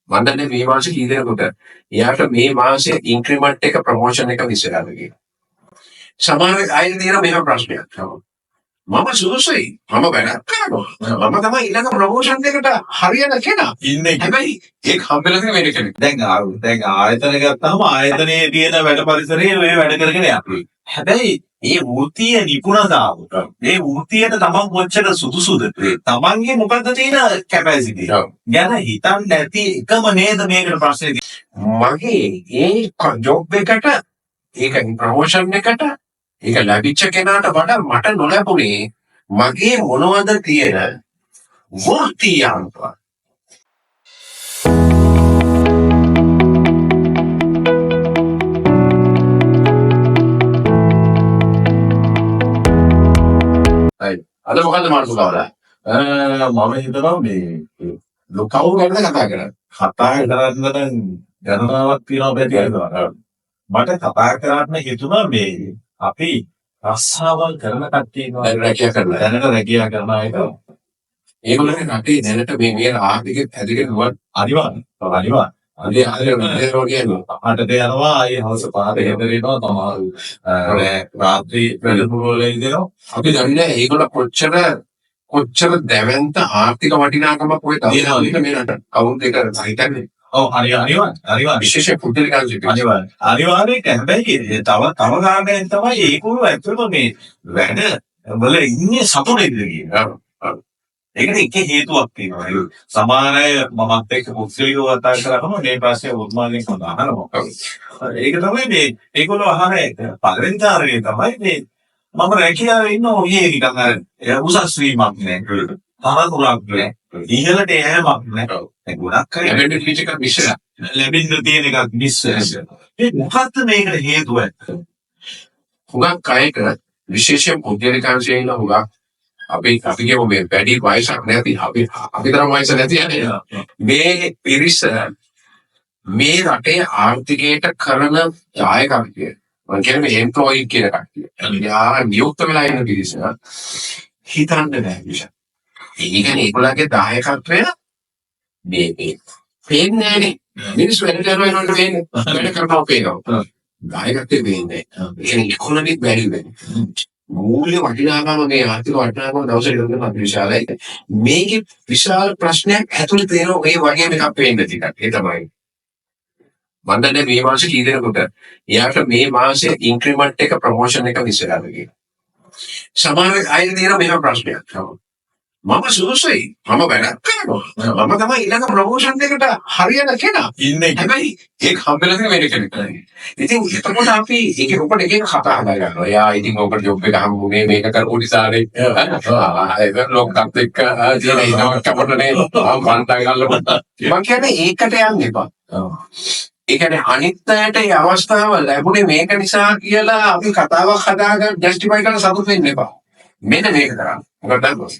මං දන්නේ මේ මාසේ කී දෙනෙකුට එයාට මේ මාසේ ඉන්ක්‍රිමන්ට් එක ප්‍රොමෝෂන් එක මිස් වෙලාද කියලා. සමහර අය තියෙන මෙහෙම ප්‍රශ්නයක්. මම සුදුසුයි. මම වැඩක් කරනවා. මම තමයි ඊළඟ ප්‍රොමෝෂන් එකට හරියන කෙනා. ඉන්නේ. හැබැයි ඒක හම්බෙලා තියෙන වෙන කෙනෙක්. දැන් ආයතන ගත්තාම ආයතනයේ තියෙන වැඩ පරිසරයේ ඔය වැඩ කරගෙන යනවා. හැබැයි මේ වෘත්තීය නිපුණතාව, මේ වෘත්තියට තමන් කොච්චර සුදුසුද, තමන්ගේ මොකද්ද තියෙන කැපැසිටි ගැන හිතන්නේ නැති එකම නේද මේකට ප්‍රශ්නේ තියෙන්නේ. මගේ ඒ ජොබ් එකට, ඒක ප්‍රොමෝෂන් එකට, ඒක ලැබිච්ච කෙනාට වඩා මට නොලැබුණේ මගේ මොනවද තියෙන වෘත්තීය අනුභව. හරි. අද මොකද්ද මාතෘකාව? මම හිතනවා මේ කවුරු ගැනද කතා කරන්නේ? කතා කරන්න නම් ගණනාවක් තියෙනවා පැතිරෙනවා. මට කතා කරන්න හිතුණා මේ අපි රස්සාවල් කරන කට්ටිය ඉන්නවා. දැන් රැකියා කරන අය. දැනට රැකියා කරන අයට ඒගොල්ලෝගේ රටේ දැනට මේ මේ ආර්ථික ඇදගෙන නුවන් අනිවාර්ය අනිවාර්ය අනේ අනේ කියන්නේ. අටට යනවා, ආයේ හවස පහට ගෙදර එනවා, සමහරු රෑ රාත්‍රී වැඩමුළු වල ඉඳිනවා. අපි දන්නේ නැහැ ඒගොල්ලෝ කොච්චර කොච්චර දැවැන්ත ආර්ථික වටිනාකමක් ඔය තියෙනවද? තව මේ රට කවුරුද ඒක හිතන්නේ? ඔව්, අනිවාර්ය අනිවාර්ය විශේෂ පුද්ගලික අංශයක. අනිවාර්ය අනිවාර්යයෙන්. හැබැයි ඒ තව තව කාරණයක් තමයි ඒගොල්ලෝ ඇත්තටම මේ වැඩ වල ඉන්නේ සතුටේද කියන. ඒකට එක හේතුවක් තියෙනවා. ඒ සමහර අය මමත් එක්ක පුද්ගලිකව කතා කරාම මේ ප්‍රශ්නේ උත්මාගෙන් මම අහනවා. ඒක තමයි මේ ඒගොල්ලෝ අහන එක. පළවෙනි කාරණේ තමයි මේ මම රැකියාවේ ඉන්න ඔහේ නිකන් අර උසස් වීමක් නෑ. තනතුරක් නෑ. ඉහළට යෑමක් නෑ. දැන් ගොඩක් අය ලැබෙන්න තියෙන එකක් මිස් වෙලා. ලැබෙන්න තියෙන එකක් මිස් වෙනවා. මේ මොකද්ද මේකට හේතුව ඇත්ත? හුඟක් අයට විශේෂයෙන් පුද්ගලික අංශයේ ඉන්න හුඟක් අපි අපි කියමු මේ වැඩි වයසක් නැති අපි අපි තරම් වයස නැති අය මේ පිරිස මේ රටේ ආර්ථිකයට කරන දායකත්වය, මං කියන්නේ මේ එම්ප්ලොයි කියන කට්ටිය. යා නියුක්ත වෙලා ඉන්න පිරිස හිතන්න බෑ විශාල. ඒ කියන්නේ ඒගොල්ලන්ගේ දායකත්වය මේ මේ පේන්නේ නෑනේ. මිනිස්සු වැඩ කරනවා එනකොට පේන්නේ. වැඩ කරනවා පේනවා. දායකත්වය පේන්නේ නෑ. ඒ කියන්නේ ඉකොනොමික් වැලියු එක. මූල්‍ය වටිනාකම මේ ආර්ථික වටිනාකම දවසට ඉඳන් අති විශාලයි. මේකේ විශාල ප්‍රශ්නයක් ඇතුළේ තියෙනවා මේ වගේම එකක් පේන්න ටිකක්. ඒ තමයි මං දන්නේ මේ මාසේ කී දෙනෙකුට එයාට මේ මාසේ ඉන්ක්‍රිමන්ට් එක ප්‍රොමෝෂන් එක මිස් වෙලාද කියලා. සමහර අය තියෙන මෙහෙම ප්‍රශ්නයක්. මම සුදුසුයි. මම වැඩක් කරනවා. මම තමයි ඊළඟ ප්‍රොමෝෂන් එකට හරියන කෙනා. ඉන්නේ. හැබැයි ඒක හම්බෙලා තියෙන වෙන කෙනෙක්. ඉතින් එතකොට අපි ඒක ඔකට එක එක කතා හදා ගන්නවා. එයා ඉතින් ඔකට ජොබ් එක හම්බුනේ මේක කරපු නිසානේ. ඒක ලොක්කත් එක්ක තියෙන ඉනවක් කපටනේ. ආ පන්ටන් අල්ලපුවා. මං කියන්නේ ඒකට යන්න එපා. ඒ කියන්නේ අනිත් අයට මේ අවස්ථාව ලැබුණේ මේක නිසා කියලා අපි කතාවක් හදාගන්න ජස්ටිෆයි කරලා සතුට වෙන්න එපා. මෙන්න මේක කරන්න. මොකද දන්නවද?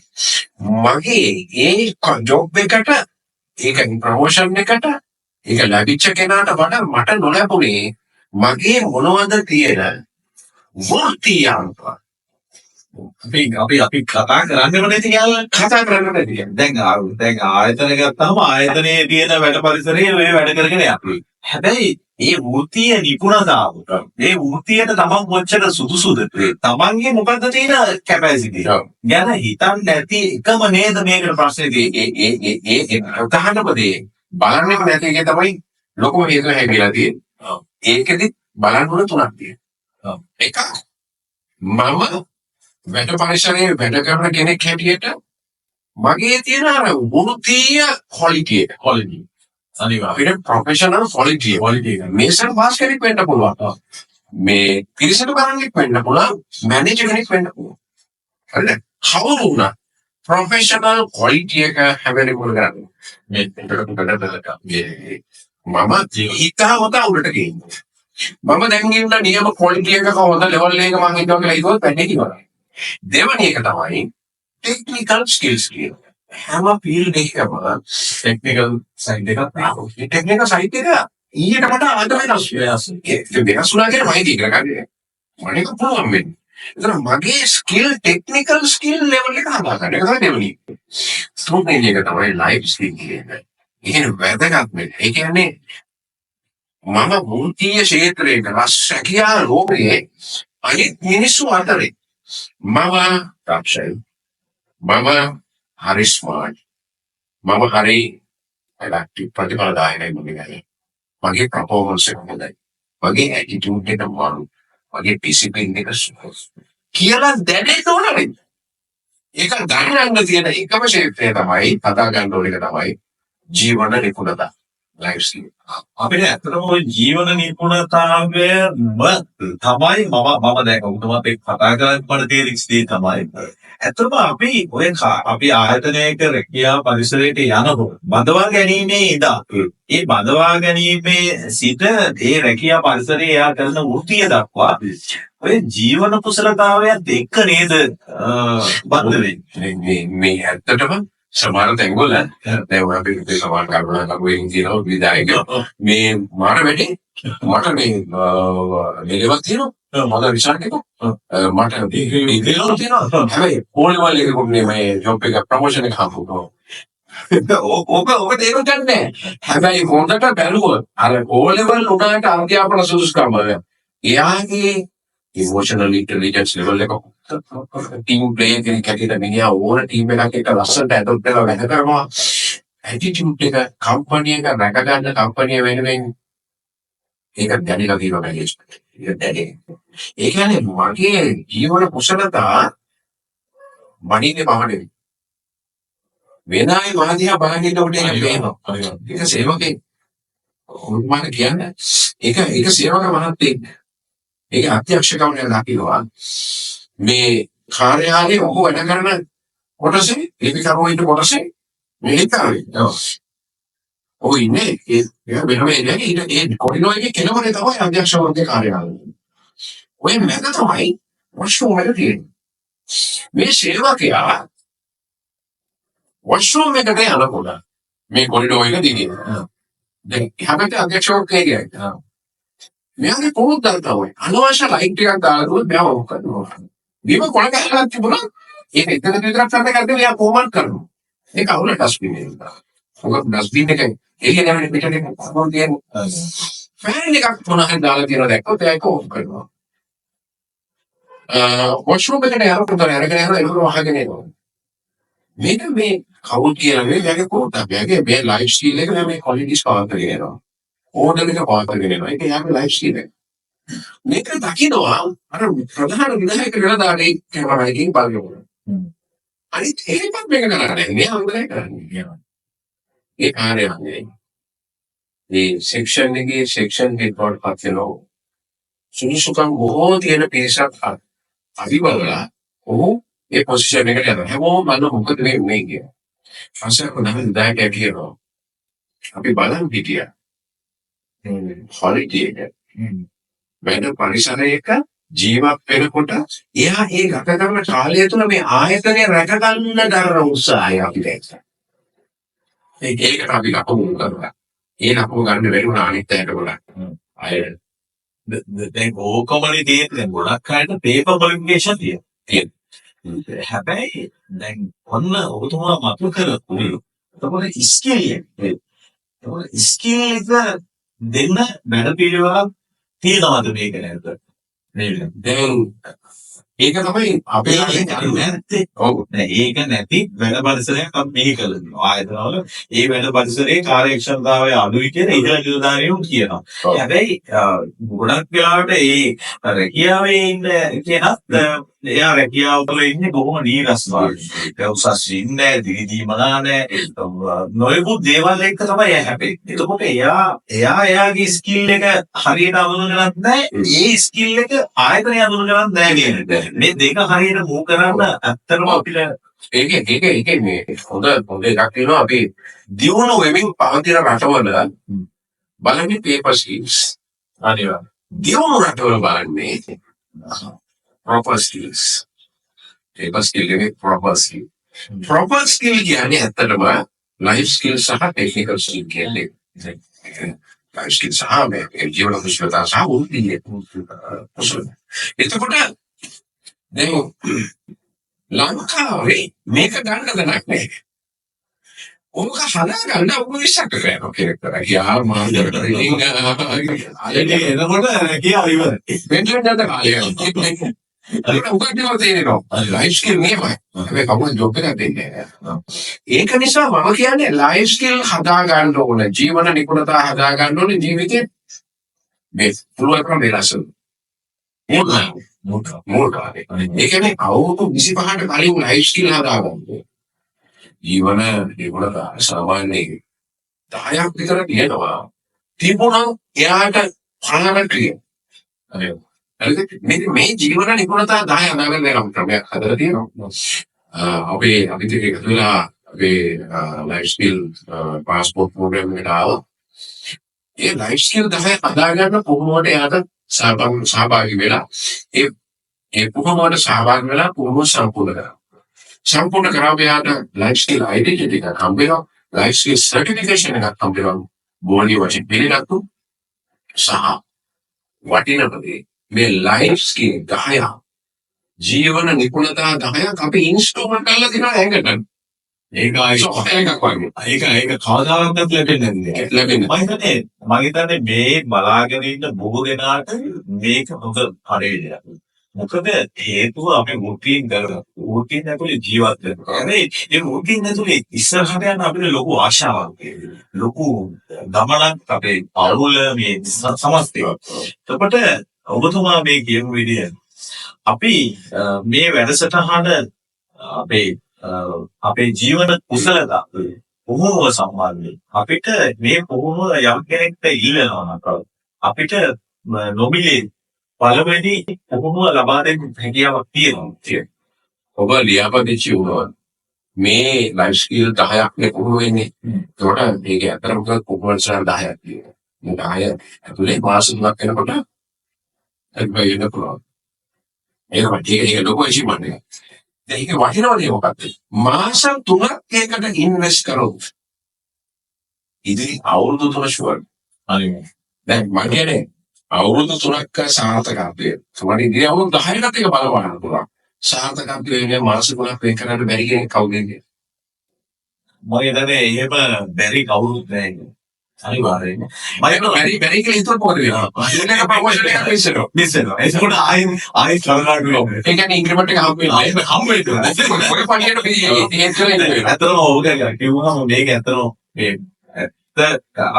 මගේ ඒ ජොබ් එකට, ඒක ප්‍රොමෝෂන් එකට, ඒක ලැබිච්ච කෙනාට වඩා මට නොලැබුණේ මගේ මොනවද තියෙන වෘත්තීය අනුභව. අපි අපි අපි කතා කරන්නේම නැති කියලා කතා කරන්න බැරි. දැන් දැන් ආයතන ගත්තාම ආයතනයේ තියෙන වැඩ පරිසරයේ ඔය වැඩ කරගෙන යනවා. හැබැයි මේ වෘත්තීය නිපුණතාව, මේ වෘත්තියට තමන් කොච්චර සුදුසුද, තමන්ගේ මොකද්ද තියෙන කැපැසිටි ගැන හිතන්නේ නැති එකම නේද මේකට ප්‍රශ්නේ තියෙන්නේ. ඒ ඒ ඒ ඒ ඒ ප්‍රධානම දේ බලන්නෙම නැති එකේ තමයි ලොකුම හේතුව හැදිලා තියෙන්නේ. ඒකෙදි බලන්න ඕන තුනක් තියෙනවා. එකක්, මම වැඩ පරිසරයේ වැඩ කරන කෙනෙක් හැටියට මගේ තියෙන අර වෘත්තීය ක්වොලිටි එක. ක්වොලිටි. අනිවාර්යයෙන්. අපිට ප්‍රොෆෙෂනල් ක්වොලිටි එක. ක්වොලිටි එක. මේසන් පාස් කෙනෙක් වෙන්න පුළුවන්. මේ පිරිසට බලන්නෙක් වෙන්න පුළුවන්. මැනේජර් කෙනෙක් වෙන්න පුළුවන්. හරිද? කවුරු වුණත් ප්‍රොෆෙෂනල් ක්වොලිටි එක හැම වෙලේම කරන්නේ. මේ මේ මම හිතාමතා උඩට ගේන්නේ. මම දැන් ඉන්න නියම ක්වොලිටි එකක හොඳ ලෙවල් එකක මං ඉන්නවා කියලා හිතුවොත් වැඩේ ඉවරයි. දෙවැනි එක තමයි ටෙක්නිකල් ස්කිල්ස් කියන එක. හැම ෆීල්ඩ් එකකම ටෙක්නිකල් සයිඩ් එකක් තියෙනවා. ටෙක්නිකල් සයිඩ් එක ඊට වඩා අද වෙනස් වෙනස්. ඒ වෙනස් වුණා කියන්නේ මම ඉගෙන ගන්නේ. මට ඒක පුළුවන් වෙන්නේ. ඒතර මගේ ස්කිල් ටෙක්නිකල් ස්කිල් ලෙවල් එක හදා ගන්න. ඒක තමයි දෙවෙනි. තුන්වෙනි එක තමයි ලයිෆ් ස්කිල් කියන්නේ. ඒ කියන්නේ වැදගත්ම එක. ඒ කියන්නේ මම වෘත්තීය ක්ෂේත්‍රයක රැකියා ලෝකයේ අනිත් මිනිස්සු අතරේ මම දක්ෂයි. මම හරි ස්මාර්ට්. මම හරි ඇක්ටිව්, ප්‍රතිඵලදායකයි මගේ වැඩේ. මගේ පර්ෆෝමන්ස් එක හොඳයි. මගේ ඇටිටියුඩ් එක මරු. මගේ ඩිසිප්ලින් එක සුපර්. කියලා දැනෙන්න ඕන නේද? ඒක ගණනන්න තියෙන එකම ක්ෂේත්‍රය තමයි, හදා ගන්න ඕන එක තමයි ජීවන නිපුණතා. Life skill. අපිට ඇත්තටම ඔය ජීවන නිපුණතාවයම තමයි මම මම දැන් ඔබතුමාත් එක්ක කතා කරද්දී මට තේරිච්ච දේ තමයි, ඇත්තටම අපි ඔය අපි ආයතනයක රැකියා පරිසරයට යනකොට බඳවා ගැනීමේ ඉඳන්, ඒ බඳවා ගැනීමේ සිට ඒ රැකියා පරිසරයේ එයා කරන වෘත්තිය දක්වා ඔය ජීවන කුසලතාවයත් එක්ක නේද බද්ධ වෙන්නේ? මේ මේ ඇත්තටම සමහර තැන්වල දැන් ඔය අපි හිතේ සමහර කරුණාකරුවෙන් කියනවා විධායක මේ මාර වැඩේ, මට මේ ලෙලවක් තියෙනවා, හොඳ රිසල්ට් එකක්, මට ඩිග්‍රී එකක් තියෙනවා, හැබැයි ඕ ලෙවල් එකක මේ ජොබ් එක ප්‍රොමෝෂන් එක හම්බුනා. ඔබ ඔබ තේරුම් ගන්න නෑ. හැබැයි හොඳට බැලුවොත් අර ඕ ලෙවල් උනාට අධ්‍යාපන සුදුසුකම, එයාගේ ඉමෝෂනල් ඉන්ටෙලිජන්ස් ලෙවල් එක, ටීම් ප්ලේයර් කෙනෙක් හැටියට මිනිහා ඕන ටීම් එකක් එක්ක ලස්සනට ඇඩොප්ට් වෙලා වැඩ කරනවා. ඇටිටියුඩ් එක කම්පැනි එක රැක ගන්න, කම්පැනි වෙනුවෙන් ඒක දැනෙලා තියෙනවා මැනේජ්මන්ට්. ඒක දැනෙනවා. ඒ කියන්නේ මගේ ජීවන කුසලතා මනින්නේ මම නෙවෙයි. වෙන අය මහ දිහා බලන් ඉන්නකොට ඒක පේනවා. ඒක සේවකෙක්. ඔබතුමාට කියන්න ඒක ඒක සේවක මහත්තයෙක්. ඒක අධ්‍යක්ෂකවරයා දකිනවා. මේ කාර්යාලයේ ඔහු වැඩ කරන කොටසේ, ලිපිකරුවෝ ඉන්න කොටසේ මේ හිතාවේ. ඔහු ඉන්නේ ඒ ඒ වෙනම ඒරියා එකේ ඊට ඒ කොරිඩෝර් එකේ කෙළවරේ තමයි අධ්‍යක්ෂකවරුන්ගේ කාර්යාලය. ඔය මැද තමයි වොෂ්රූම් එක තියෙන්නේ. මේ සේවකයා වොෂ්රූම් එකට යනකොට මේ කොරිඩෝර් එක දිගේ. දැන් එහා පැත්තේ අධ්‍යක්ෂකවරු ඒරියා එක. මෙයාගේ පුරුද්දක් තමයි. අනවශ්‍ය ලයිට් එකක් දාලා දුන්නොත් මෙයා ඔෆ් කරනවා. බිම කොළ කැල්ලක් තිබුණා, ඒක එතන විතරක් කරන එකක් නෙවෙයි, එයා කොහොමද කරනවා. ඒක අවුල ඩස්බින් එකට දානවා. මොකද ඩස්බින් එක එළිය නෙවෙයි, පිටට කොහොමද තියෙන්නේ. ෆෑන් එකක් මොන හරි දාලා තියෙනවා දැක්කොත් එයා ඒක ඔෆ් කරනවා. වොෂ්රූම් එකට යනකොට අරගෙන යනවා, ඒක වහගෙන එනවා. මේක මේ කවුද කියලා නෙවෙයි, මෙයාගේ පුරුද්දක්. මෙයාගේ මේ ලයිෆ් ස්ටයිල් එක, මෙයා මේ ක්වොලිටිස් පවත්වාගෙන යනවා. ඕඩර් එක පවත්වාගෙන යනවා. ඒක එයාගේ ලයිෆ් ස්ටයිල් එක. මේක දකිනවා අර ප්‍රධාන විධායක නිලධාරී කැමරා එකකින් බලනකොට. අනිත් එහෙමත් මේක කරන්නේ නැහැ. මෙයා හොඳයි කරන්නේ. ඒ කාර්යාලයේ මේ සෙක්ෂන් එකේ සෙක්ෂන් හෙඩ් බවට පත් වෙනවා. සුදුසුකම් බොහෝ තියෙන පිරිසක් අවිබලලා ඔහු ඒ පොසිෂන් එකට යනවා. හැමෝම බලන මොකද මේ වුනේ කියලා. පස්සේ ප්‍රධාන විධායකයා කියනවා, අපි බලන් හිටියා. ක්වොලිටි එක වැඩ පරිසරයක ජීවත් වෙනකොට එයා ඒ ගත කරන කාලය තුළ මේ ආයතනය රැකගන්න දරන උත්සාහය අපි දැක්කා. ඒකට අපි ලකුණු කරා. ඒ ලකුණු ගන්න බැරි වුණා අනිත් අයට ගොඩක්. අය දැන් ඕකමනේ තියෙන්නේ. දැන් ගොඩක් අයට පේපර් ක්වොලිෆිකේෂන් තියෙනවා. තියෙනවා. හැබැයි දැන් ඔන්න ඔබතුමා මතු කරපු එතකොට ස්කිල් එක. එතකොට ස්කිල් එක දෙන්න වැඩ පිළිවෙලක් තියෙනවද මේක නේද? නේද? දැන් ඒක තමයි අපේ ඒක නැත්තේ. ඔව්. නෑ, ඒක නැති වැඩ පරිසරයක් අපි මෙහි කරනවා. ආයතනවල ඒ වැඩ පරිසරයේ කාර්යක්ෂමතාවය අඩුයි කියලා ඉහළ නිලධාරීන් කියනවා. හැබැයි ගොඩක් වෙලාවට ඒ රැකියාවේ ඉන්න කෙනත් එයා රැකියාව තුළ ඉන්නේ බොහොම නීරස වගේ. ඒ උසස් වෙන්නේ නෑ, දිරිදීමනා නෑ, නොයෙකුත් දේවල් එක්ක තමයි එයා හැපෙන්නේ. එතකොට එයා එයා එයාගේ ස්කිල් එක හරියට අඳුනගන්නත් නෑ, ඒ ස්කිල් එක ආයතනය අඳුනගන්නත් නෑ කියන්නේ. මේ දෙක හරියට මූව් කරන්න ඇත්තටම අපිට ඒක ඒක ඒක මේ හොඳ හොඳ එකක් තියෙනවා. අපි දියුණු වෙමින් පවතින රටවල බලන්නේ පේපර් ස්කිල්ස්. අනිවාර්යයෙන්. දියුණු රටවල බලන්නේ ප්‍රොපර් ස්කිල්ස්. පේපර් ස්කිල් නෙවෙයි, ප්‍රොපර් ස්කිල්. ප්‍රොපර් ස්කිල් කියන්නේ ඇත්තටම ලයිෆ් ස්කිල් සහ ටෙක්නිකල් ස්කිල් කියන්නේ. ලයිෆ් ස්කිල් සහ මේ ජීවන කුසලතා සහ වෘත්තීය කුසලතා. එතකොට දැන් ලංකාවේ මේක ගන්න දණක් නෑ. ඕක හදාගන්න අවුරුදු 20ක් විතර යනවා කෙනෙක්ට. රැකියාව මාර්ග ට්‍රේනින් ඒක එනකොට රැකියාව ඉවරයි. පෙන්ෂන් යන කාලය යනවා. ඒක උගක් දේවල් තේරෙනවා. ලයිෆ් ස්කිල් නියමයි. හැබැයි කවුරුත් ජොබ් එකක් දෙන්නේ නැහැ. ඒක නිසා මම කියන්නේ ලයිෆ් ස්කිල් හදා ගන්න ඕන. ජීවන නිපුණතා හදා ගන්න ඕනේ ජීවිතේ මේ පුළුවන් තරම් වෙනස් වෙන්න. මුල් කාලේ. මුල් කාලේ. ඒ කියන්නේ අවුරුදු 25ට කලින් ලයිෆ් ස්කිල් හදා ගන්න. ජීවන නිපුණතා සාමාන්‍යයෙන් 10ක් විතර තියෙනවා. තිබුණා එයාට පරණ ක්‍රියා. හරිද? මේ මේ ජීවන නිපුණතා 10 හදාගන්න දැන් අපි ක්‍රමයක් හදලා තියෙනවා. අපේ අපිත් එක්ක එකතු වෙලා අපේ ලයිෆ් ස්කිල් පාස්පෝට් ප්‍රෝග්‍රෑම් එකට ආවා. ඒ ලයිෆ් ස්කිල් 10 හදාගන්න පුහුණුවට එයාට සහභාගී වෙලා ඒ ඒ පුහුණුවට සහභාගී වෙලා පුහුණුව සම්පූර්ණ කරා. සම්පූර්ණ කරාම එයාට ලයිෆ් ස්කිල් අයිඩෙන්ටිටි එකක් හම්බ වෙනවා. ලයිෆ් ස්කිල් සර්ටිෆිකේෂන් එකක් හම්බ වෙනවා. ගෝලීය වශයෙන් පිළිගත්තු සහ වටිනම දේ මේ ලයිෆ් ස්කිල් 10ක්, ජීවන නිපුණතා 10ක් අපි ඉන්ස්ටෝල් කරලා දෙනවා ඇඟට. ඒක ආයි සොෆ්ට්වෙයාර් එකක් වගේ. ඒක ඒක කවදාවත් ලැබෙන්නේ නැහැ. ලැබෙන්නේ. මං හිතන්නේ මේ බලාගෙන ඉන්න බොහෝ දෙනාට මේක හොඳ පරිවිදයක්. මොකද හේතුව අපි වෘත්තීන් කරනවා. වෘත්තීන් ඇතුලේ ජීවත් වෙනවා. හැබැයි ඒ වෘත්තීන් ඇතුලේ ඉස්සරහට යන අපිට ලොකු ආශාවක් තියෙනවා. ලොකු ගමනක් අපේ පවුල මේ සමස්තය. එතකොට ඔබතුමා මේ කියපු විදිය අපි මේ වැඩසටහන අපේ අපේ ජීවන කුසලතා පුහුණුව සම්බන්ධයෙන් අපිට මේ පුහුණුව යම් කෙනෙක්ට ඉල්ලනවා නම් අපිට නොමිලේ පළවෙනි පුහුණුව ලබා දෙන්න හැකියාවක් තියෙනවා. ඔබ ලියාපදිංචි වුණොත් මේ ලයිෆ් ස්කිල් 10ක් නේ පුහුණු වෙන්නේ. ඒකට මේක ඇත්තටම කිව්වොත් පුහුණු වැඩසටහන් 10ක් තියෙනවා. මේ 10 ඇතුලේ මාස 3ක් වෙනකොට සර්ටිෆයි වෙන්න පුළුවන්. ඒක ඒක ඒක ලොකු ඇචීව්මන්ට් එකක්. දැන් ඒක වටිනව දේ මොකක්ද? මාස 3ක් ඒකට ඉන්වෙස්ට් කරොත් ඉදිරි අවුරුදු 3 ෂුවර්. අනිවාර්යයෙන්. දැන් මම කියන්නේ අවුරුදු 3ක් සාර්ථකත්වය. සමහර ඉදිරි අවුරුදු 10කත් ඒක බලපාන්න පුළුවන්. සාර්ථකත්වය වෙන්නේ මාස 3ක් වෙන් කරන්න බැරි කෙනෙක් කවුද කියන්නේ? මම හිතන්නේ එහෙම බැරි කවුරුත් නෑ. අනිවාර්යයෙන්. මම මම බැරි බැරි කියලා හිතුවොත් මොකද වෙන්නේ? වෙන එක ප්‍රොමෝෂන් එකක් මිස් වෙනවා. මිස් වෙනවා. එතකොට ආයෙ ආයෙ කනගාටු වෙනවා. ඒ කියන්නේ ඉන්ක්‍රිමන්ට් එක හම්බ වෙන්නේ ආයෙ හම්බ වෙනවා. නැහැ. ඔය පණියට මේ හේතු වෙලා ඉන්න වෙනවා. ඇත්තටම ඕක කිව්වහම මේක ඇත්තටම මේ ඇත්ත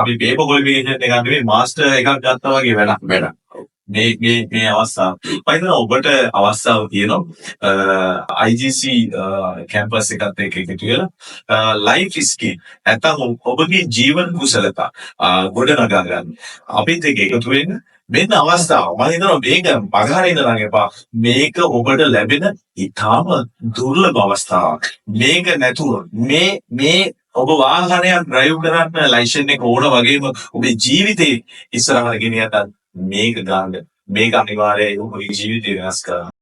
අපි පේපර් ක්වොලිෆිකේෂන් එකක් නෙවෙයි, මාස්ටර් එකක් ගත්තා වගේ වැඩක්. වැඩක්. මේ මේ මේ අවස්ථාව. මම හිතනවා ඔබට අවස්ථාව තියෙනවා IGC campus එකත් එක්ක එකතු වෙලා ලයිෆ් ස්කිල් නැත්නම් ඔබගේ ජීවන කුසලතා ගොඩනගා ගන්න. අපිත් එක්ක එකතු වෙන්න මෙන්න අවස්ථාව. මම හිතනවා මේක මගහරින්න නම් එපා. මේක ඔබට ලැබෙන ඉතාම දුර්ලභ අවස්ථාවක්. මේක නැතුව මේ මේ ඔබ වාහනයක් ඩ්‍රයිව් කරන්න ලයිසන් එක ඕන වගේම ඔබේ ජීවිතේ ඉස්සරහට ගෙනියන්න මේක ගන්න. මේක අනිවාර්යයෙන් ඔබගේ ජීවිතය වෙනස් කරනවා.